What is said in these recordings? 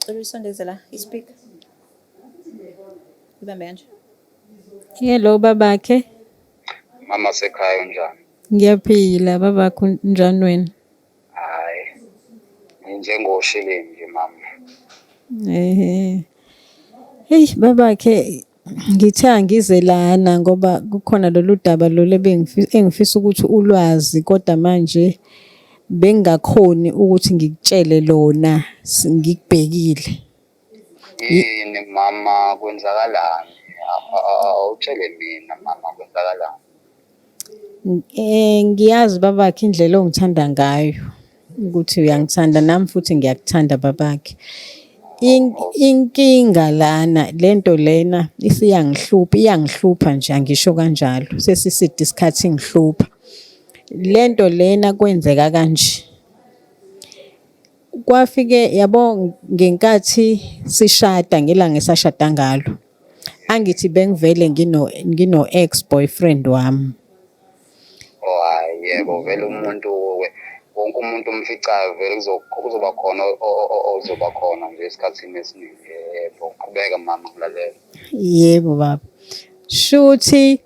Cela uyisondeze la ispeaker. Ibambe kanje. Hello babakhe. Mama sekhaya unjani? Ngiyaphila babakhe unjani wena? Hayi. Nginjengoshilini nje mama. Ehe. Hey babakhe ngithe angize lana ngoba kukhona lolu daba lolu engifisa ukuthi ulwazi kodwa manje bengingakhoni ukuthi ngikutshele lona ngikubhekile. Yini mama kwenzakalani? Awutshele mina mama kwenzakalani? Eh ngiyazi babakhe indlela ongithanda ngayo ukuthi uyangithanda nami futhi ngiyakuthanda babakhe. Inkinga lana lento lena isiyangihlupha iyangihlupha nje angisho kanjalo sesiside isikhathi ingihlupha. Lento lena kwenzeka kanje. Kwafike yabo ngenkathi sishada ngelanga esashada ngalo. Angithi bengivele ngino ngino ex boyfriend wami. Oh hayi yebo vele umuntu wonke umuntu umficayo vele kuzoba khona ozoba khona nje esikhathini esiningi. Yebo, qhubeka mama ngilalela. Yebo baba. Shuthi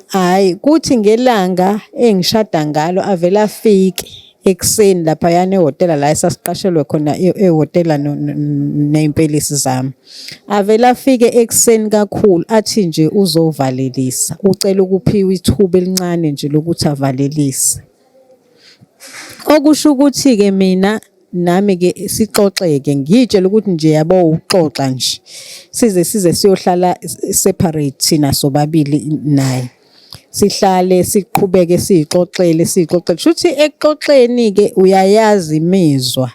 Hhayi, kuthi ngelanga engishada ngalo avele afike ekuseni laphayana ehhotela la esasiqashelwe khona ehhotela ney'mpelesi zami. Avele afike ekuseni kakhulu athi nje uzovalelisa, ucela ukuphiwa ithuba elincane nje lokuthi avalelise. Okusho ukuthi-ke mina nami-ke sixoxe-ke ngiyitshele ukuthi nje yabo ukuxoxa nje size size siyohlala separate thina sobabili naye sihlale siqhubeke siyixoxele siyixoxele shuthi ekuxoxeni-ke uyayazi imizwa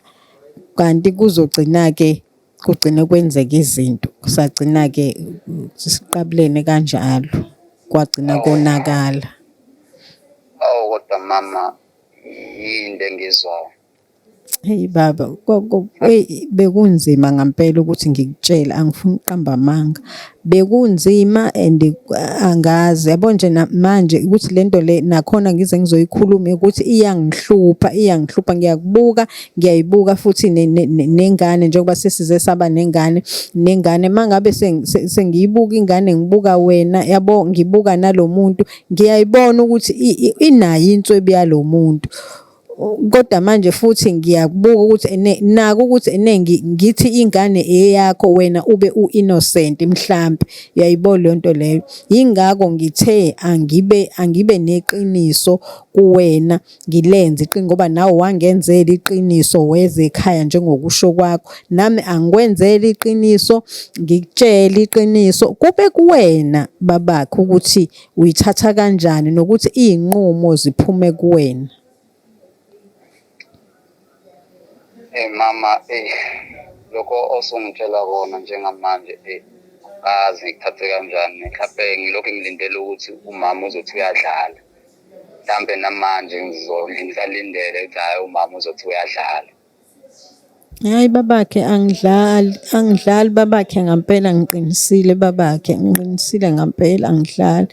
kanti kuzogcina-ke kugcine kwenzeka izinto sagcina-ke siqabulene kanjalo kwagcina konakala. Awu kodwa mama yini le engiyizwayo? Hey baba, hey bekunzima ngampela ukuthi ngikutshele angifuni ukuqamba amanga. Bekunzima and angazi yabo nje manje ukuthi lento le nakhona ngize ngizoyikhuluma ukuthi iyangihlupha, iyangihlupha ngiyakubuka, ngiyayibuka futhi nengane njengoba sesize saba nengane, nengane mangabe sengiyibuka ingane ngibuka wena yabo ngibuka nalomuntu ngiyayibona ukuthi inayo inswebu yalomuntu. Kodwa manje futhi ngiyakubuka ukuthi ene nako ukuthi ene ngithi ingane eyakho wena ube u-innocent mhlampe uyayibona leyo nto leyo. Yingakho ngithe angibe angibe neqiniso kuwena ngilenze iqiniso ngoba nawe wangenzela iqiniso weza ekhaya njengokusho kwakho. Nami angikwenzele iqiniso ngikutshele iqiniso kube kuwena babakhe ukuthi uyithatha kanjani nokuthi iy'nqumo ziphume kuwena. Hey mama, eh lokho osungitshela kona njengamanje eh angazi ngikuthathe kanjani. Mhlampe ngilokhu ngilindele ukuthi umama uzothi uyadlala. Mhlampe namanje ngisalindele ukuthi hhayi umama uzothi uyadlala. Hhayi babakhe angidlali, angidlali babakhe ngampela ngiqinisile babakhe, ngiqinisile ngampela angidlali.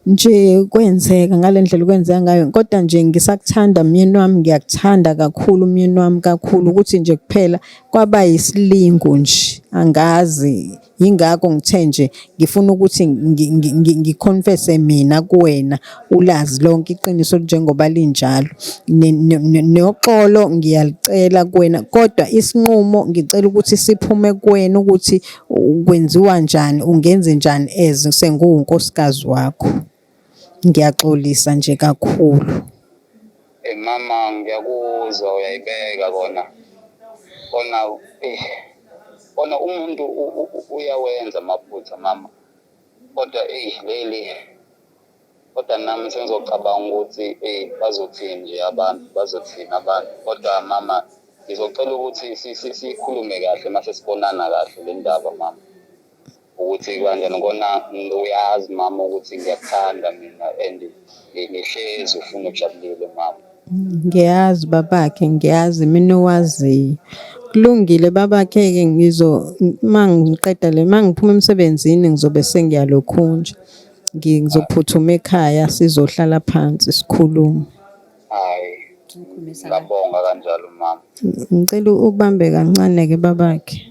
Nje kwenzeka ngale ndlela okwenzeka ngayo kodwa nje ngisakuthanda myeni wami, ngiyakuthanda kakhulu myeni wami kakhulu ukuthi nje kuphela kwaba yisilingo nje angazi. Yingakho ngithe nje ngifuna ukuthi ngikhonfese mina kuwena ulazi lonke iqiniso njengoba linjalo. Noxolo ngiyalicela kuwena kodwa isinqumo ngicela ukuthi siphume kuwena ukuthi kwenziwa njani, ungenze njani as senguwunkosikazi wakho. Ngiyaxolisa nje kakhulu. Hey mama ngiyakuzwa uyayibeka kona kona eh kona umuntu uyawenza amaphutha mama kodwa eh leli kodwa nami sengizocabanga ukuthi eh bazothini nje abantu bazothini abantu kodwa mama ngizocela ukuthi sikhulume kahle mase sibonana kahle le ndaba mama ukuthi kanjani kona uyazi mama ukuthi ngiyakuthanda mina and ngihlezi ufuna ujabulile mama. Ngiyazi babakhe, ngiyazi mina owaziyo. Kulungile babakhe-ke ngizo uma ngiqeda le uma ngiphuma emsebenzini ngizobe sengiyalokhunja. Ngizophuthuma ekhaya sizohlala phansi sikhulume. Hayi, ngiyabonga kanjalo mama. Ngicela ubambe kancane-ke babakhe.